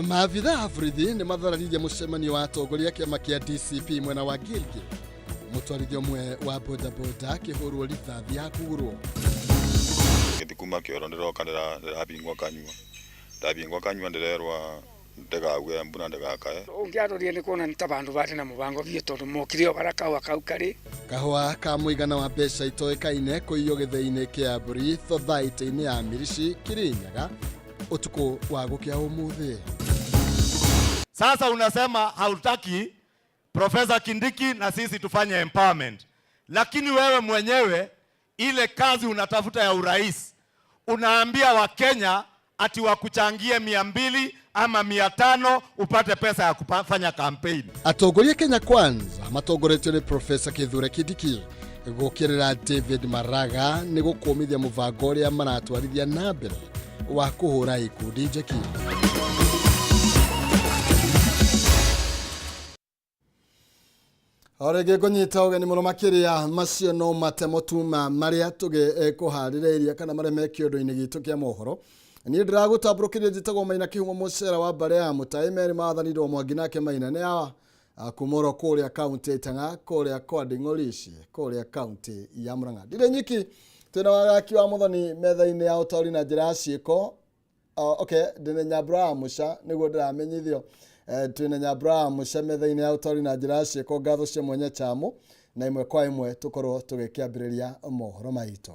Maabitha a borithi nĩ mathararirie mũcemanio wa atongoria a kĩama kĩa DCP mwena wa Gilgil. Mũtwarithia ũmwe wa bodaboda akĩhũrwo rithathi ya kũgũrũ. Ngĩthi kuma kĩoro ndĩroka ndĩrabingwo kanyua, ndabingwo kanyua ndĩrerwa ndĩgauge mbu na ndĩgakae. Ũngĩarorire nĩ kuona nĩ ta bandũ barĩ na mũbango biũ tondũ mokire o bara kahũa kau karĩ. Kahũa ka mũigana wa mbeca itoĩkaine kũiywo gĩthĩi-inĩ kĩa mbũri thothaitĩ-inĩ ya Mirici Kirinyaga ũtukũ wa gũkĩa ũmũthĩ. Sasa unasema hautaki Profesa Kindiki na sisi tufanye empowerment, lakini wewe mwenyewe ile kazi unatafuta ya urais unaambia Wakenya ati wakuchangie 200 ama 500 upate pesa ya kufanya campaign. Atongoria Kenya Kwanza matongoretio nĩ Profesa Kithure Kindiki gũkĩrĩra David Maraga nĩ gũkũmithia mũbango ũrĩa maratwarithia na mbere wa kũhũra ikundi njeki. O rĩngĩ ngũnyita ũgeni mũno makĩria, macio no matemo tuma marĩa tũgĩkũharĩrĩirie kana marĩa me kĩondo-inĩ gitũ kĩa mohoro. Niĩ ndĩragũtambũrũkĩria, njĩtagwo Maina Kĩhumo Mũcera wa mbarĩ ya Mũtai Meri Mathanirwo Mwangi nake Maina nĩ awa kuma oro kũrĩa kaunti ya Itang'a kũrĩa kwa Nding'orici kũrĩa kaunti ya Murang'a. Ndirĩ nyiki, twĩna wagaki wa Mũthoni metha-inĩ ya ũtaũri na njĩra ya ciĩko. Okay, ndĩna Nyambura wa Mũca nĩguo ndĩramenyithio. Twĩna Nyambura wa Mũca metha-inĩ ya ũtaũri na njĩra ya ciĩko. Ngatho cia mwanya Chamu, na ĩmwe kwa ĩmwe tũkorwo tũgĩkĩambĩrĩria mohoro maitũ.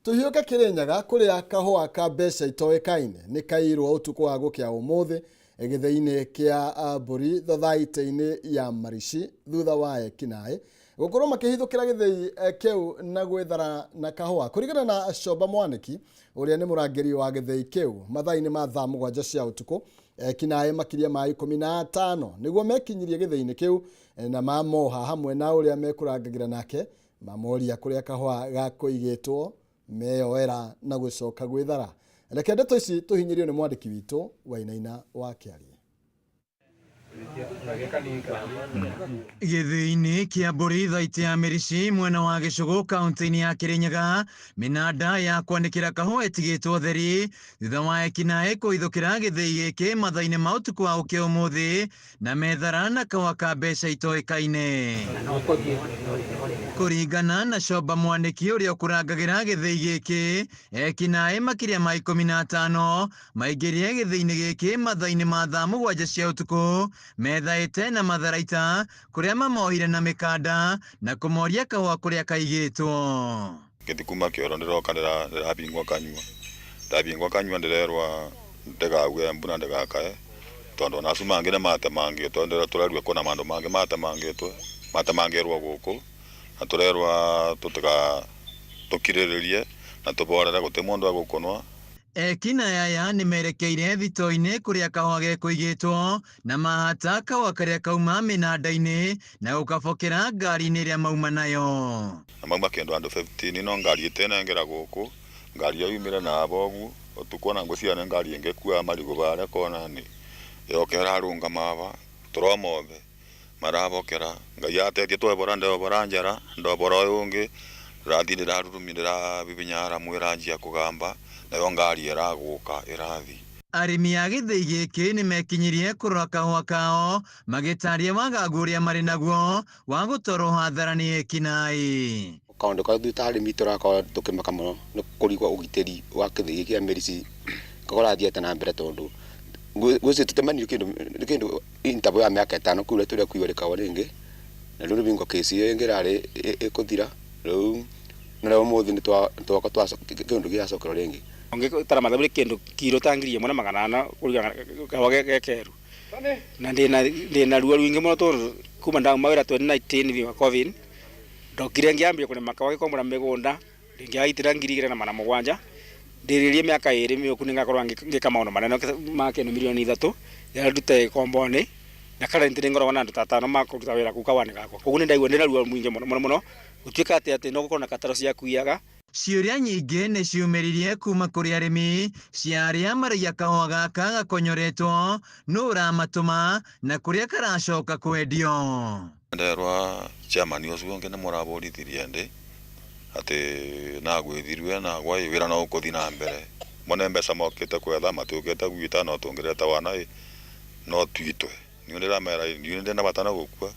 Tũhiũke Kĩrĩnyaga kũrĩa kahũa ka mbeca itoĩkaine nĩ kairwo ũtukũ wa gũkĩa ũmũthĩ gĩthĩi-inĩ kĩa mbũri thothaitĩ-inĩ ya Marici thutha wa ekinaĩ gũkorwo makĩhithũkĩra gĩthĩi kĩu na gwĩthara na kahũa. Kũringana na Comba Mwanĩki ũrĩa nĩ mũrangĩri wa gĩthĩi kĩu, mathaa-inĩ ma thaa 7 cia ũtukũ ekinaĩ makĩria ma 15 nĩguo mekinyirie gĩthĩi-inĩ kĩu na mamoha hamwe na ũrĩa mekũrangagĩra nake mamoria kũrĩa kahũa gakũigĩtwo meyoera na gũcoka gwĩthara. Reke ndeto ici tũhinyĩrio nĩ mwandĩki witũ Wainaina wa Kĩarie. Gĩthĩi-inĩ kĩa mbũri thaitĩ ya Mĩrici mwena wa Gĩcũgũ kaunti-inĩ ya Kĩrĩnyaga, mĩnanda ya kwanĩkĩra kahũa ĩtigĩtwo theri thutha wa ekinaĩ kũhithũkĩra gĩthĩi gĩkĩ mathaa-inĩ ma ũtukũ wa ũkĩa ũmũthĩ na methara na kahũa ka mbeca itoĩkaine. Kũringana na Comba Mwanĩki ũrĩa ũkũrangagĩra gĩthĩi gĩkĩ, ekinaĩ makĩria ma 15 maingĩrire gĩthĩi-inĩ gĩkĩ mathaa-inĩ ma thaa 7 cia ũtukũ methaĩte na matharaita kũrĩa mamohire na mĩkanda na kũmoria kahũa kũrĩa kaigĩtwo. Ngĩthi kuma kĩoro ndĩroka ndĩrabingwo kanyua, ndabingwo kanyua ndĩrerwa ndĩgauge mbu na ndĩgakae tondũ ona acio mangĩ nĩ matemangĩtwo, tũrerwo kwĩna mandũ mangĩ matemangĩtwo, matemangĩrwo gũkũ na tũrerwa tũtiga tũkirĩrĩrie na tũborere gũtirĩ mũndũ egũkũnwa. Ekinaĩ aya nĩ merekeire thito-inĩ kũrĩa kahũa gekũigĩtwo na mahata kahũa karĩa kauma mĩnanda-inĩ na gũkabokera ngari-inĩ ĩrĩa mauma nayo. Na mauma kĩndũ andũ 15 no ngari ĩtenengera gũkũ, ngari ĩyo yumire na aba ũguo ũtukũ ona ngwĩciria nĩ ngari ĩngĩkua marigũ barĩa kona-inĩ yoka ĩrarũngama aba tũromothe marabokera. Ngai ateithie twebora ndebora njara ndobora ũyũ ũngĩ ndĩrathiĩ ndĩrarurumia ndĩrabibinya aramu ĩranjia kũgamba nayo ngari ĩragũka ĩrathiĩ. Arĩmi a gĩthĩi gĩkĩ nĩ mekinyirie kũrora kahũa kao magĩtaria wagagu ũrĩa marĩ naguo wa gũtwarwo hathara nĩ ekinaĩ. Kaũndũ karĩa ithuĩ ta arĩmi tũrakorwo tũkĩmaka mũno nĩ kũrigwo ũgitĩri wa kĩthĩi gĩkĩ kĩa Mĩrici ũrathiĩ atĩa na mbere tondũ gwĩciria tũtemanio kĩndũ nĩ kĩndũ interval ya mĩaka 5 kũu tũrĩa kuiywo rĩkawa rĩngĩ na rĩu rĩbingwo kĩci ĩyo ĩngĩ ĩrarĩ ĩkũthira rĩu na rĩu ũmũthĩ nĩ twoka kĩndũ gĩacokerwo rĩngĩ. Ũngĩtara mathabu nĩ kĩndũ kiro ta 1400 kũringana kahũa ge keru na ndĩna ruo rũingĩ mũno tondũ kuma ndauma wĩra 2019 wa Covid ndokire ngĩambia kũrĩma kahũa gĩkombora mĩgũnda ndingĩaitĩra 2700 ndĩrĩrie mĩaka 2 mĩũku nĩngakorwo ngĩka maũndũ manene ma kĩndũ mirioni 3 ĩrĩa ndute gĩkombo-inĩ na currently nĩngoragwo na andũ ta atano ma kũruta wĩra kũu kahũa-inĩ gakwa koguo nĩndaigua ndĩna ruo mũingĩ mũno mũno mũno gũtuĩka atĩ no gũkorwo na kataro cia kuiyaga. Ciũria nyingĩ nĩ ciumĩririe kuma kũrĩ arĩmi cia arĩa maraiya kahũa gaka gakonyoretwo nũ ũramatũma na kũrĩa karacoka kwendio. Nderwa chairman ũcio ũngĩ nĩ mũraborithirie ndĩ atĩ nagwĩthirwe na gwa wĩra no ũkũthi na mbere. Mo nĩ mbeca mokĩte kwetha matiũkĩte gwita no tũngĩreta wana ĩ no twitwe. Niĩ ndĩramera niĩ ndĩna bata na gũkua.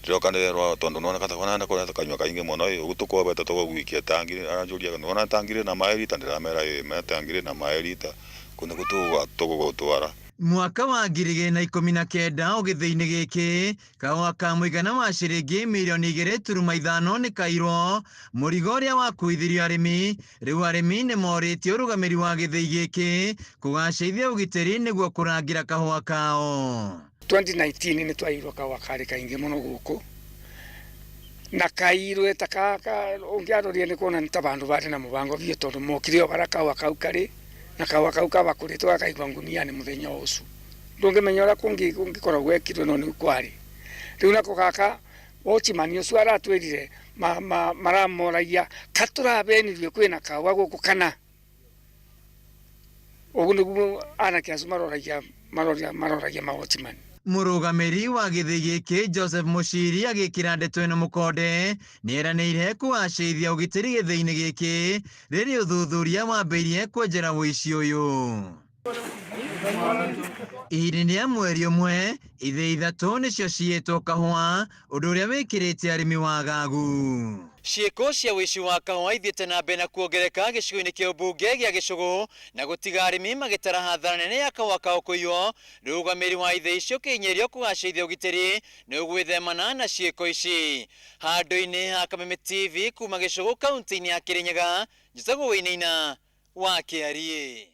Ndĩroka ndĩrerwo tondũ nĩwona ta wona kũrĩa kanyua kaingĩ mũno ĩ ũguo tũkwobete tũgũgwikia tangi aranjũria nĩwona tangi rĩ na maĩ rita ndĩramera ĩ me tangi rĩ na maĩ rita kũu nĩkuo tũgũgũtwara. Mwaka wa 2019 ũgĩthĩ-inĩ gĩkĩ kahũa ka mũigana wa ciringi mirioni 2.5 nĩ kairwo mũrigo ũrĩa wakuithirio arĩmi. Rĩu arĩmi nĩ morĩtie ũrũgamĩri wa gĩthĩi gĩkĩ kũgacĩithia ũgitĩri nĩguo kũrangĩra kahũa kao. 2019 nĩ twairwo kahũa karĩ kaingĩ mũno gũkũ na kairwe ta kaka ũngĩaroria nĩ kuona nĩ ta bandũ barĩ na mũbango biũ tondũ mokire o bara kahũa kau karĩ na kahũa kau kabakũrĩtwo gakaigwa nguniani mũthenya ũcio ndũngĩmenya ũrĩa kũngĩkorwo gwekirwo no nĩ kwarĩ. Rĩu nako gaka watchman ũcio aratwĩrire maramoragia katũrabenirie kwĩna kahũa gũkũ kana ũguo nĩguo anake acio maroragia ma watchman. Mũrũgamĩri wa gĩthĩi gĩkĩ Joseph Muchiri agĩkĩra ndeto ĩno mũkonde nĩeranĩire kũgacĩithia ũgitĩri gĩthĩi-inĩ gĩkĩ rĩrĩa ũthuthuria wambĩrĩirie kwenjera ũici ũyũ. Ihinda-inĩ rĩa mweri ũmwe ithĩi ithatũ nĩcio ciĩtwo kahũa ũndũ ũrĩa wĩkĩrĩte arĩmi wagagu. Ciĩko cia ũici wa kahũa ithiĩte na mbere na kuongerereka gĩcigo-inĩ kĩa ũmbunge gĩa Gĩcũgũ na gũtiga arĩmi magĩtara hathara nene ya kahũa kao kũiywo. Rũgamĩrĩri wa ithĩi icio ũkĩhinyĩrĩrio kũgacĩrithia ũgitĩri nĩ ũgwĩthemana na ciĩko ici. Handũ-inĩ ha Kameme TV kuma Gĩcũgũ kaunti-inĩ ya Kĩrĩnyaga, njĩtagwo Wainaina wa Kĩariĩ.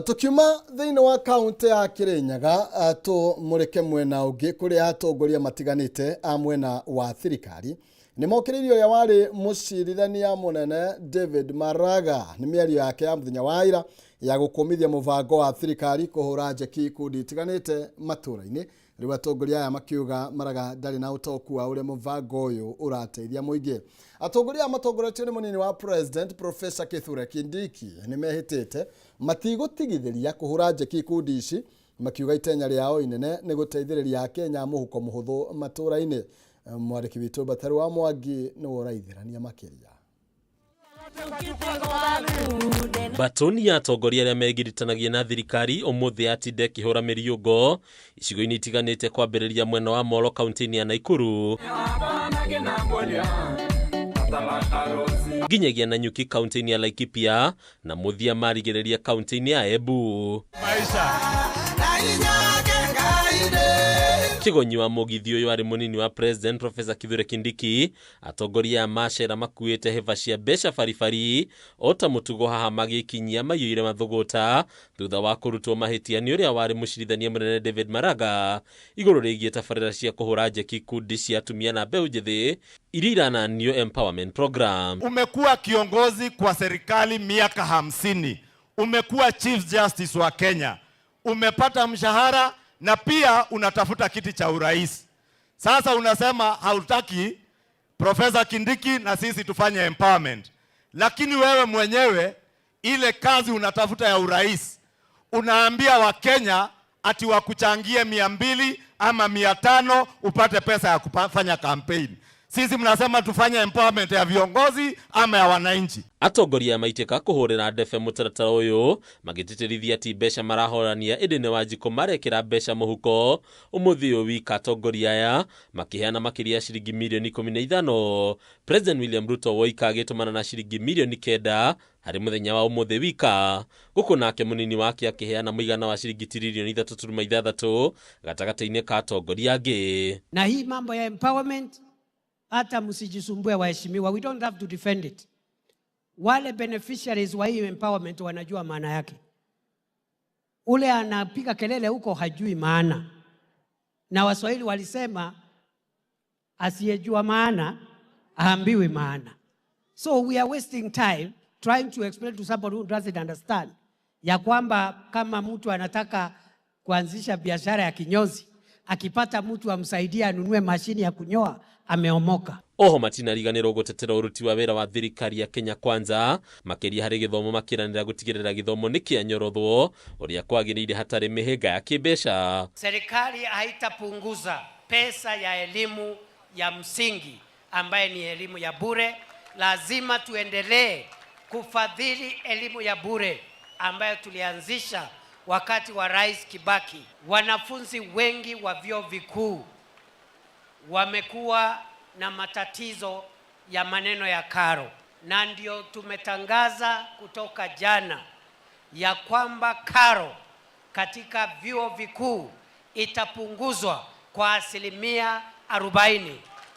Tukiuma thĩinĩ wa kaunti ya Kĩrĩnyaga tũmũrĩke mwena ũngĩ kũrĩa atongoria matiganĩte a mwena wa thirikari nĩ mokĩrĩirie ũrĩa warĩ mũcirithania mũnene David Maraga nĩ mĩario yake ya mũthenya wa ira ya gũkũmithia mũbango wa thirikari kũhũra njeki ikundi itiganĩte matũũra-inĩ. Rĩu atongoria aya makiuga Maraga ndarĩ na ũtaũku wa ũrĩa mũbango ũyũ ũrateithia mũingĩ. Atongoria aya matongoretio nĩ mũnini wa President Professor Kithure Kindiki nĩ mehĩtĩte matigũtigithĩria kũhũra njeki ikundi ici makiuga itenya rĩao inene nĩ gũteithĩrĩria Akenya mũhuko mũhũthũ matũũra-inĩ. Mwandĩki witũ Bataru wa Mwangi nĩwe ũraithĩrania makĩria. Batoni ya atongoria arĩa megiritanagia na thirikari ũmũthĩ yatinda ĩkĩhũra mĩriũngo icigo-inĩ itiganĩte kwambĩrĩria mwena wa Molo kaunti-inĩ ya Nakuru nginyagia Nanyuki kaunti-inĩ ya Laikipia na mũthia marigĩrĩria kaunti-inĩ ya Embu. Kĩgonyi wa mũgithi ũyũ arĩ mũnini wa President Professor Kithure Kindiki atongoria a macera makuĩte hĩba cia mbeca baribari o ta mũtugo haha magĩkinyia maiyũire mathũgũta thutha wa kũrutwo mahĩtia nĩ ũrĩa warĩ mũcirithania mũnene David Maraga igũrũ rĩgiĩ tabarĩra cia kũhũra njeki ikundi cia atumia na mbeũ njĩthĩ iria irananio Empowerment Program. Umekuwa kiongozi kwa serikali miaka 50, umekuwa Chief Justice wa Kenya, umepata mshahara na pia unatafuta kiti cha urais. Sasa unasema hautaki Professor Kindiki na sisi tufanye empowerment, lakini wewe mwenyewe ile kazi unatafuta ya urais unaambia Wakenya ati wakuchangie 200 ama 500 upate pesa ya kufanya campaign. Sisi mnasema tufanye empowerment ya viongozi ama ya wananchi. Atongoria maitĩka kũhũrĩra ndebe mũtaratara ũyũ magĩtĩtĩrithia ti mbeca marahorania ĩndĩ nĩ Wanjikũ marekĩra mbeca mũhuko. Ũmũthĩ ũyũ wika atongoria aya makĩheana makĩria ya ciringi mirioni 15. President William Ruto woika agĩtũmana na ciringi mirioni 9 harĩ mũthenya wa ũmũthĩ wika gũkũ nake mũnini wake akĩheana mũigana wa ciringi tiririoni 3.6 gatagatĩ-inĩ ka atongoria angĩ. Na hii mambo ya empowerment hata msijisumbue waheshimiwa, we don't have to defend it. Wale beneficiaries wa hii empowerment wanajua maana yake. Ule anapiga kelele huko hajui maana. Na Waswahili walisema asiyejua maana haambiwi maana. So we are wasting time trying to explain to somebody who doesn't understand ya kwamba kama mtu anataka kuanzisha biashara ya kinyozi, akipata mtu amsaidie anunue mashini ya kunyoa, ameomoka. Oho matinariganĩrwo gũtetera ũruti wa wĩra wa thirikari ya Kenya Kwanza makĩria harĩ gĩthomo makĩranĩra gũtigĩrĩra gĩthomo nĩ kĩanyorothwo ũrĩa kwagĩrĩire hatarĩ mĩhĩnga ya kĩmbeca. Serikali haitapunguza pesa ya elimu ya msingi ambaye ni elimu ya bure. Lazima tuendelee Kufadhili elimu ya bure ambayo tulianzisha wakati wa Rais Kibaki. Wanafunzi wengi wa vyuo vikuu wamekuwa na matatizo ya maneno ya karo, na ndio tumetangaza kutoka jana ya kwamba karo katika vyuo vikuu itapunguzwa kwa 40%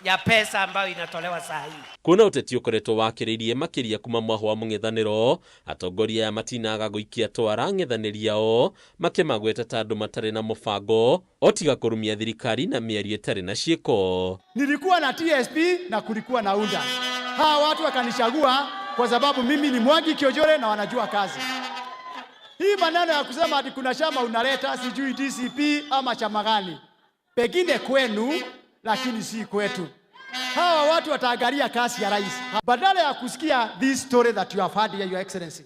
ya pesa ambayo inatolewa saa hii. Kuona uteti ukoretwo wakiririe makiria kuma mwaho wa mung'ethaniro, atongoria aya matinaga guikia twara ng'ethanĩri ao makĩmagweta ta andũ matarĩ na mũbango o tiga kũrumia thirikari na mĩario ĩtarĩ na ciĩko. Nilikuwa na TSP na kulikuwa na UNDA. Hawa watu wakanichagua kwa sababu mimi ni Mwangi Kiojore na wanajua kazi. Hii maneno ya kusema ati kuna chama unaleta sijui DCP ama chama gani, pengine kwenu, lakini si kwetu. Hawa watu wataangalia kazi ya rais badala ya kusikia this story that you have had here, Your Excellency.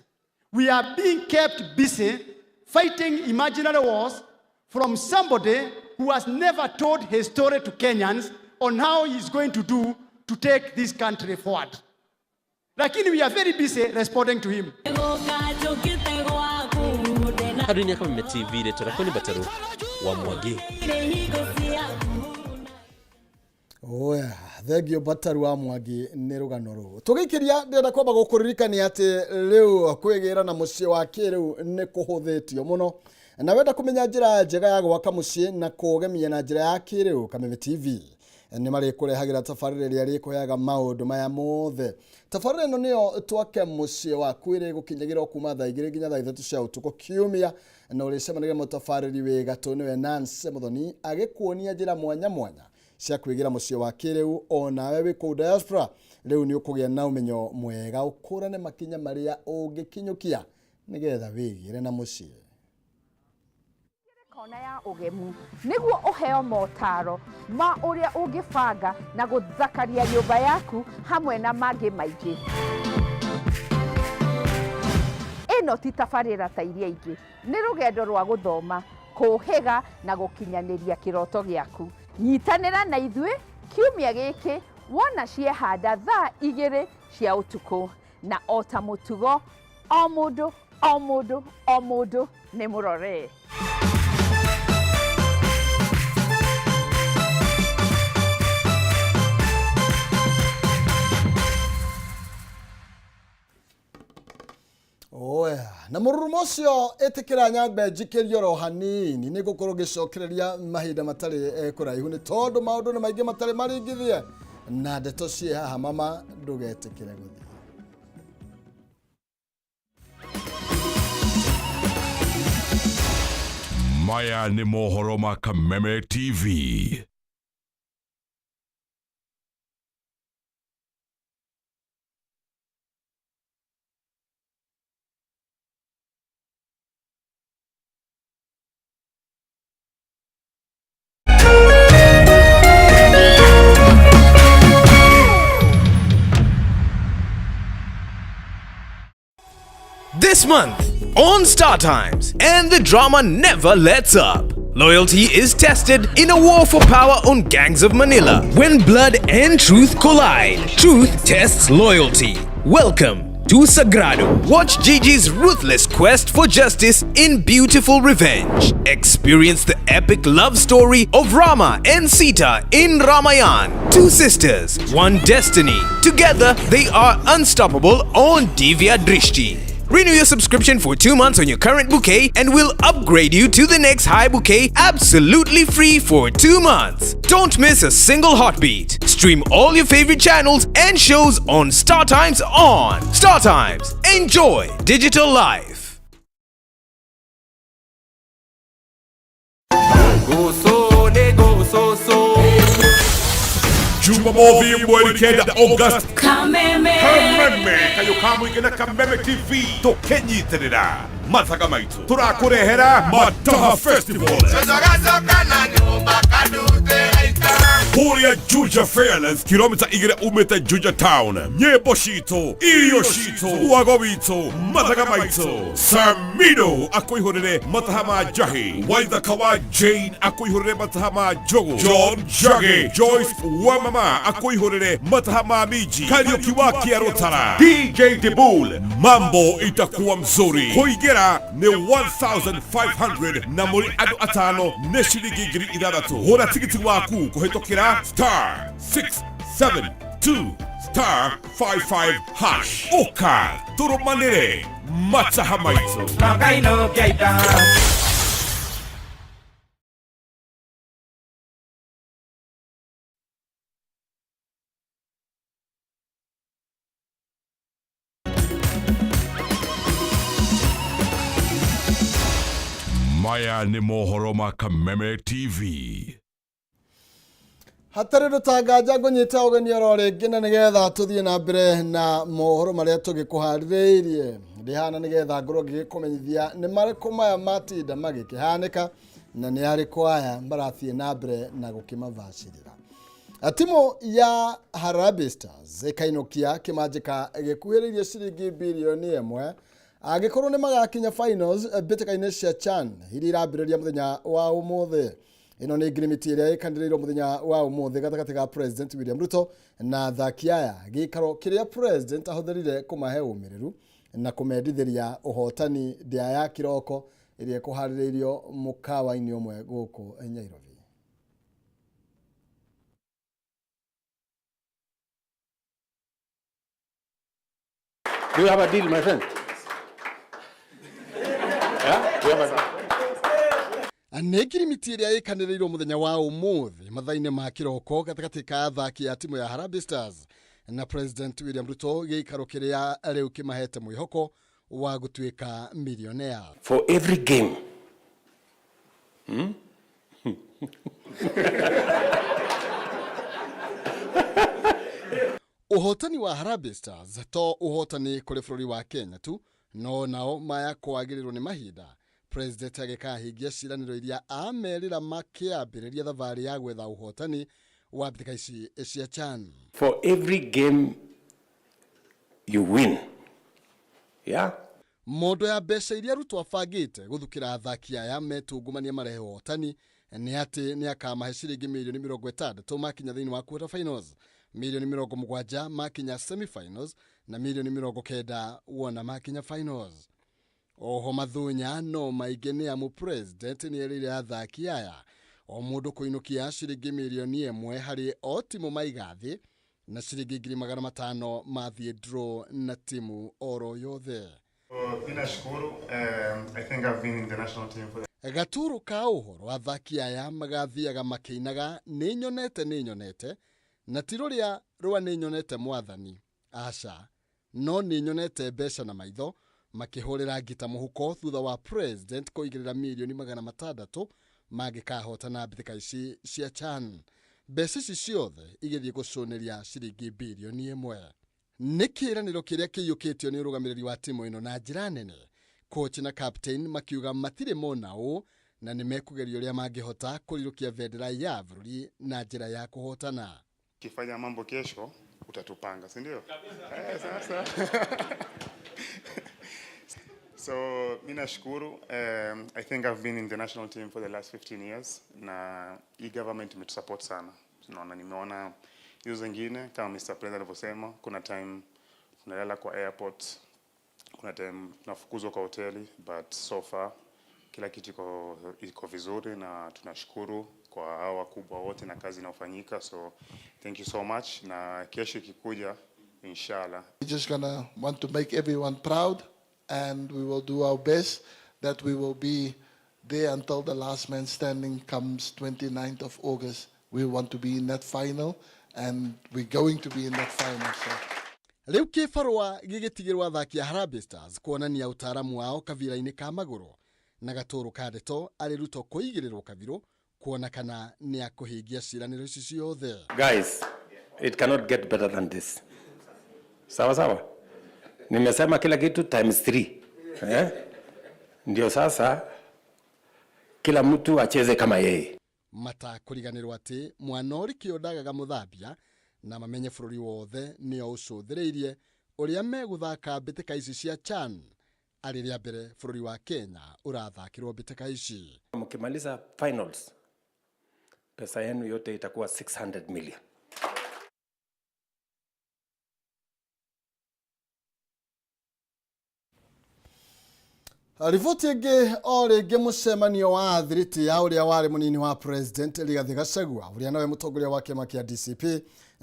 We are being kept busy fighting imaginary wars from somebody who has never told his story to Kenyans on how he is going to do to take this country forward. Lakini we are very busy responding to him. Handũ-inĩ Kameme TV, rĩtwa rĩakwa nĩ Mbataru wa Mwangi. Oya, thengio Mbataru wa Mwangi nĩ rũgano rũu. Tũgĩikĩria ndĩrenda kwamba gũkũririkania atĩ rĩu kwĩgĩra na mũciĩ wa kĩrĩu nĩ kũhũthĩtio mũno, na wenda kũmenya njĩra njega ya gwaka mũciĩ na kũũgemia na njĩra ya kĩrĩu, Kameme TV nĩ marĩkũrehagĩra tabarĩra ĩrĩa ĩrĩkũheaga maũndũ maya mothe. Tabarĩra ĩno nĩyo Twake Mũciĩ Waku, ĩrĩ gũkinyagĩra kuma thaa 2 nginya thaa 3 cia ũtukũ kiumia, na ũrĩcemanagia mũtabarĩri wĩ gatũ nĩwe Nancy Muthoni agĩkuonia njĩra mwanya mwanya cia kwĩgĩra mũciĩ wa kĩrĩu. Onawe wĩ kũu diaspora rĩu nĩ ũkũgĩa na ũmenyo mwega ũkũrane makinya marĩa ũngĩkinyũkia nĩgetha wĩgĩre na mũciĩ. Kona ya ũgemu nĩguo ũheo motaro ma ũrĩa ũngĩbanga na gũthakaria nyũmba yaku hamwe na mangĩ maingĩ. Ĩno ti tabarĩra ta iria ingĩ, nĩ rũgendo rwa gũthoma, kũhĩga na gũkinyanĩria kĩroto gĩaku. Nyitanĩra na ithuĩ kiumia gĩkĩ wona ciehanda thaa 2 cia ũtukũ, na o ta mũtugo o mũndũ o mũndũ o mũndũ nĩ mũrore. Oya, na mũrurumo ũcio ĩtĩkĩra nyambe njikĩrie oro hanini nĩ ngũkorwo ngĩcokereria mahinda matarĩ kũraihu nĩ tondũ maũndũ nĩ maingĩ matarĩ maringithie na ndeto ciĩ haha mama ndũgetĩkĩre gũthiĩ. Maya nĩ mohoro ma Kameme TV. This month on Star Times, and the drama never lets up. Loyalty is tested in a war for power on Gangs of Manila. When blood and truth collide, truth tests loyalty. Welcome to Sagrado. Watch Gigi's ruthless quest for justice in Beautiful Revenge. Experience the epic love story of Rama and Sita in Ramayan. Two sisters, one destiny. Together, they are unstoppable on Divya Drishti. Renew your subscription for 2 months on your current bouquet and we'll upgrade you to the next high bouquet absolutely free for 2 months. Don't miss a single heartbeat. Stream all your favorite channels and shows on Star Times On. Star Times. Enjoy digital life. Jumamothi mweri 9 August. Kameme. Kameme kayo kamũingĩ na Kameme TV tũkĩnyitĩrĩra mathaga maitũ tũrakũrehera Mataha Festival. Kũrĩa Juja Fairlands kilomita 2 umĩte Juja Town. Nyĩmbo citũ, irio citũ, wago witũ, mathaga maitũ. Samido akũihũrĩre mataha ma njahi, Waithaka wa Jane akũihũrĩre mataha ma njũgũ, John Njagi, Joyce wa mama akũihũrĩre mataha ma minji, Kariũki wa Kĩarũtara, DJ Dibul, mambo itakuwa mzuri. Kũingĩra nĩ 1500 na mũrĩ andũ atano nĩ ciringi 6000. Gũra tigiti waku kũhĩtũkĩra star 672 star 55 hash. Ũka tũrũmanĩre mataha maitũ. Maya nĩ mohoro ma Kameme TV. Hatarĩ ũndũ ta nganja ngũnyita ũgeni oro rĩngĩ na nĩgetha tũthiĩ na mbere na mohoro marĩa tũgĩkũharĩrĩirie ndĩhana nĩgetha ngorwo ngĩgĩkũmenyithia nĩ marĩkũ maya matinda magĩkĩhanĩka na nĩ arĩkũ aya marathiĩ na mbere na gũkĩmabacĩrĩra. Timu ya Harambee Stars ĩkainũkia kĩmanjĩka gĩkuhĩrĩirie ciringi birioni 1 angĩkorwo nĩ magakinya finals mbĩtĩka-inĩ cia CHAN iria irambĩrĩria mũthenya wa ũmũthĩ. Ĩno nĩ ngirimiti ĩrĩa ĩkanĩrĩirwo mũthenya wa ũmũthĩ gatagatĩ ga President William Ruto na athaki aya, gĩikaro kĩrĩa President ahũthĩrire kũmahe ũmĩrĩru na kũmendithĩria ũhotani ndĩa ya kĩroko ĩrĩa ĩkũharĩrĩirio mũkawa-inĩ ũmwe gũkũ Nyairobi. Do you have a deal, my friend? Yeah? Do you have a deal? Nĩ ngirimiti ĩrĩa ĩkanĩrĩirwo mũthenya wa ũmũthĩ mathaa-inĩ ma kĩroko gatagatĩ ka athaki a timu ya Harambee Stars na President William Ruto, gĩikaro kĩrĩa rĩu kĩmahete mwĩhoko wa gũtuĩka millionaire. For every game. Ũhotani wa Harambee Stars to ũhotani kũrĩ bũrũri wa Kenya tu, no nao maya kwagĩrĩrwo nĩ mahinda President agĩkahingia ciĩranĩro iria amerira makĩambĩrĩria thabarĩ ya gwetha ũhotani wa mbĩtĩka ici cia CHAN. For every game you win. Yeah? Mondo ya mbeca iria Ruto abangĩte gũthukĩra athaki aya metungumania marehe ũhotani nĩ atĩ nĩ akamahe ciringi mirioni 60 makinya thĩinĩ wa quarter finals, mirioni 70 makinya semi finals na mirioni 90 wona makinya finals. Oho mathunya no maingĩ nĩ amu President nĩ erĩire athaki aya o mũndũ kũinũkia ciringi mirioni 1 harĩ o timu maiga thĩ na ciringi 500,000 mathiĩ draw na timu oro yothe. Mi nashukuru. I think I've been in the national team for the Gaturu ka ũhoro athaki aya magathiaga makĩinaga nĩ nyonete nĩ nyonete na ti rũrĩa rwa nĩ nyonete mwathani aca no nĩ nyonete mbeca na maitho makĩhũrĩra ngita mũhuko thutha wa President kũigĩrĩra mirioni 600 mangĩkahotana mbĩtĩka ici cia CHAN. Mbeca ici ciothe igĩthiĩ gũcũnĩria ciringi birioni 1. Nĩ kĩĩranĩro kĩrĩa kĩiyũkĩtio nĩ ũrũgamĩrĩri wa timu ĩno na njĩra nene. Coach na captain makiuga matirĩ mona ũũ na nĩ mekũgeria ũrĩa mangĩhota kũrirũkia bendera ya bũrũri na njĩra ya kũhotana. Ukifanya mambo kesho utatupanga, si ndio? Sasa. So mi nashukuru. I think I've been in the national team for the last 15 years na hii government imetusupport sana. Tunaona, nimeona hizo zingine kama Mr. President alivyosema, kuna time tunalala kwa airport, kuna time tunafukuzwa kwa hoteli, but so far kila kitu iko vizuri na tunashukuru kwa hao wakubwa wote na kazi inayofanyika, so thank you so much, na kesho ikikuja inshallah. We're just going to want to make everyone proud, and we will do our best that we will be there until the last man standing comes 29th of August. We want to be in that final, and we're going to be in that final. So. Rĩu kĩbarũa gĩgĩtigĩrwo athaki a Harambee Stars kuonania ũtaaramu wao kabira-inĩ ka magũrũ na gatũrũ ka ndeto arĩ Ruto kũigĩrĩrwo kabirũ kuona kana nĩ akũhingia ciĩranĩro ici ciothe. Guys, it cannot get better than this. Sawa sawa. Nimesema kila kitu times 3. Ndio sasa kila mtu acheze kama yeye. Matakũriganĩrwo atĩ mwana ũrĩ kĩo ndagaga mũthambia na mamenye bũrũri wothe nĩo ũcũthĩrĩirie ũrĩa megũthaka mbĩtĩka ici cia CHAN arĩ rĩa mbere bũrũri wa Kenya ũrathakĩrwo mbĩtĩka ici. Mkimaliza finals pesa yenu yote itakuwa 600 million. Riboti ĩngĩ o rĩngĩ mũcemanio wa athiriti ya ũrĩa warĩ mũnini wa president Rigathĩ Gachagua ũrĩa nowe mũtongoria wa kĩama kĩa DCP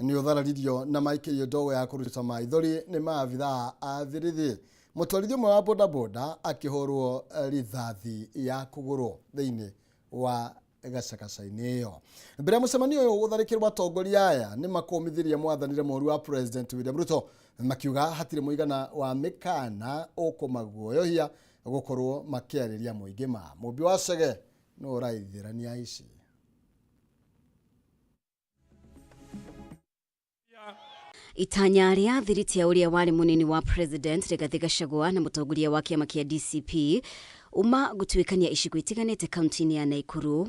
nĩ ũthararirio na maikĩrio ndogo ya kũruta maithori nĩ maabithaa a birithi. Mũtwarithia ũmwe wa bodaboda akĩhũrwo rithathi ya kũgũrũ thĩinĩ wa gacagaca-inĩ ĩyo. Mbere ya mũcemanio ũyũ gũtharĩkĩrwo atongoria aya nĩ makũmithirie mwathanĩre mũru wa President William Ruto makiuga hatirĩ mũigana wa mĩkana ũkũmaguoyohia gũkorwo makĩarĩria mũingĩ ma. Mũmbi wa Chege nĩ ũraithĩrania ici. Itanya rĩa thiriti ya ũrĩa warĩ mũnini wa president Rigathĩ Gachagua na mũtongoria wa kĩama kĩa DCP uma gũtuĩkania icigo itiganĩte kaunti-inĩ ya Naikuru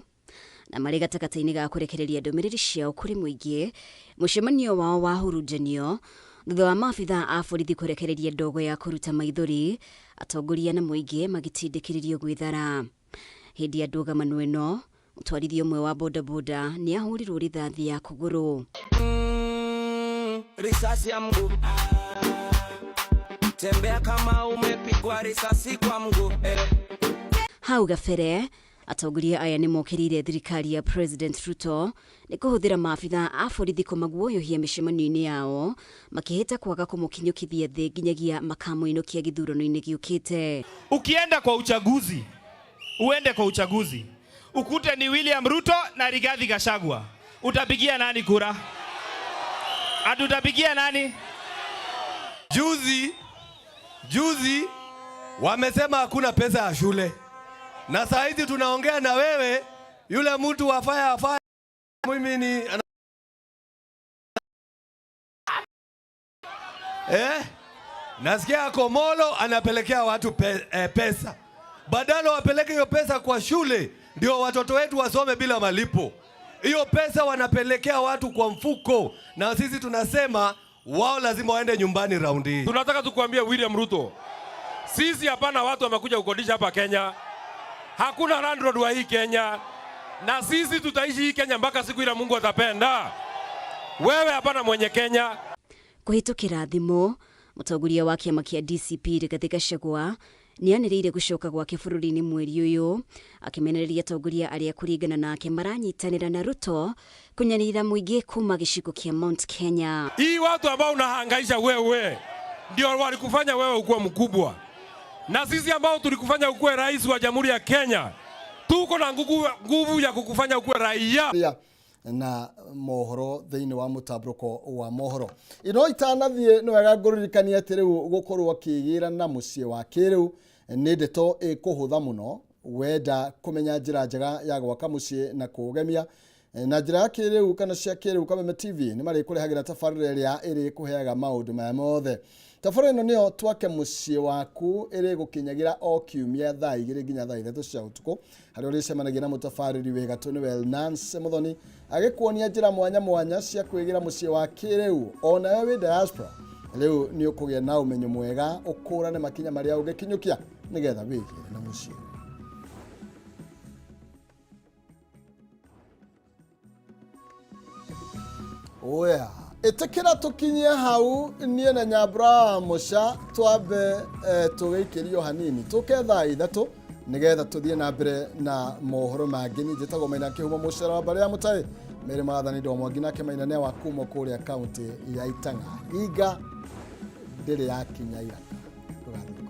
na marĩ gatagatĩ-inĩ ga kũrekereria ndũmĩrĩri ciao kũrĩ mũingĩ mũcemanio wao wahurunjanio thutha wa maabithaa a borithi kũrekereria ndogo ya kũruta maithori atongoria na mũingĩ magĩtindĩkĩrĩrio gwĩthara. Hĩndĩ ya ndũgamano ĩno mũtwarithia ũmwe wa bodaboda nĩ ahũrirwo rithathi ya kũgũrũ. Risasi ya mguu, tembea kama umepigwa risasi kwa mguu eh. Hau gabere atongoria aya nĩ mokĩrĩire thirikari ya President Ruto nĩ kũhũthĩra maabithaa a borithi kũmaguoyohia mĩcemanio-inĩ yao makĩhĩta kwaga kũmũkinyũkithia thĩ nginyagia makamũinũkia gĩthurano-inĩ gĩũkĩte. Ukienda kwa uchaguzi, uende kwa uchaguzi ukute ni William Ruto na Rigathi Gachagua, utapigia nani kura? Atutapigia nani? Juzi juzi wamesema hakuna pesa ya shule, na saa hizi tunaongea na wewe, yule mtu wa fire fire, mimi ni nasikia Komolo anapelekea watu pesa, badala wapeleke hiyo pesa kwa shule ndio watoto wetu wasome bila malipo. Hiyo pesa wanapelekea watu kwa mfuko, na sisi tunasema wao lazima waende nyumbani raundi hii. Tunataka tukuambie William Ruto, sisi hapana watu wamekuja kukodisha hapa Kenya. Hakuna landlord wa hii Kenya, na sisi tutaishi hii Kenya mpaka siku ile Mungu atapenda. Wewe hapana mwenye Kenya. Kũhĩtũkĩra thimũ mũtongoria wa kĩama kĩa DCP Rigathĩ Gachagua nĩanĩrĩire gũcoka gwake bũrũri-inĩ mweri ũyũ akĩmenereria atongoria arĩa kũringana nake maranyitanĩra na Ruto kũnyarira mũingĩ kuma gĩcigo kĩa Mount Kenya. Hii watu ambao unahangaisha wewe ndio walikufanya wewe ukuwe mkubwa, na sisi ambao tulikufanya ukuwe rais wa Jamhuri ya Kenya tuko na nguvu ya kukufanya ukuwe raia. Na mohoro thĩinĩ wa mũtambũrũko wa mohoro ino itanathiĩ nĩ wega ngũririkanie atĩ rĩu gũkorwo ũkĩgĩra na mũciĩ wa kĩrĩu nĩ ndeto ĩkũhũtha mũno wenda kũmenya njĩra njega ya gwaka mũciĩ na kũũgemia na njĩra ya kĩrĩu kana cia kĩrĩu Kameme TV nĩ marĩkũrehagĩra tabarĩra ĩrĩa ĩrĩkũheaga maũndũ maya mothe. Tabarĩra ĩno nĩyo twake mũciĩ waku ĩrĩgũkinyagĩra o kiumia thaa 2 nginya thaa 3 cia ũtukũ harĩa ũrĩcemanagia na mũtabarĩri wĩ gatũ nĩwe Nancy Muthoni agĩkuonia njĩra mwanya mwanya cia kwĩgĩra mũciĩ wa kĩrĩu onawe wĩ diaspora rĩu nĩ ũkũgĩa na ũmenyo mwega ũkũrane makinya marĩa ũngĩkinyũkia nĩgetha wĩgĩre na mũciĩ. Oya, ĩtĩkĩra tũkinyie hau niĩ na Nyambura wa Mũca twambe tũgĩikĩrio hanini tũke thaa 3 nĩgetha tũthiĩ na mbere na mohoro mangĩ. Niĩ njĩtagwo Maina Kĩhumo Mũcera wa mbarĩ ya Mũtaĩ Mary Maathani Ndo Mwangi nake Maina nĩ wa kuma kũrĩa kaunti ya Itang'a. Hinga ndĩrĩ yakinya iraka. Ndũgathiĩ.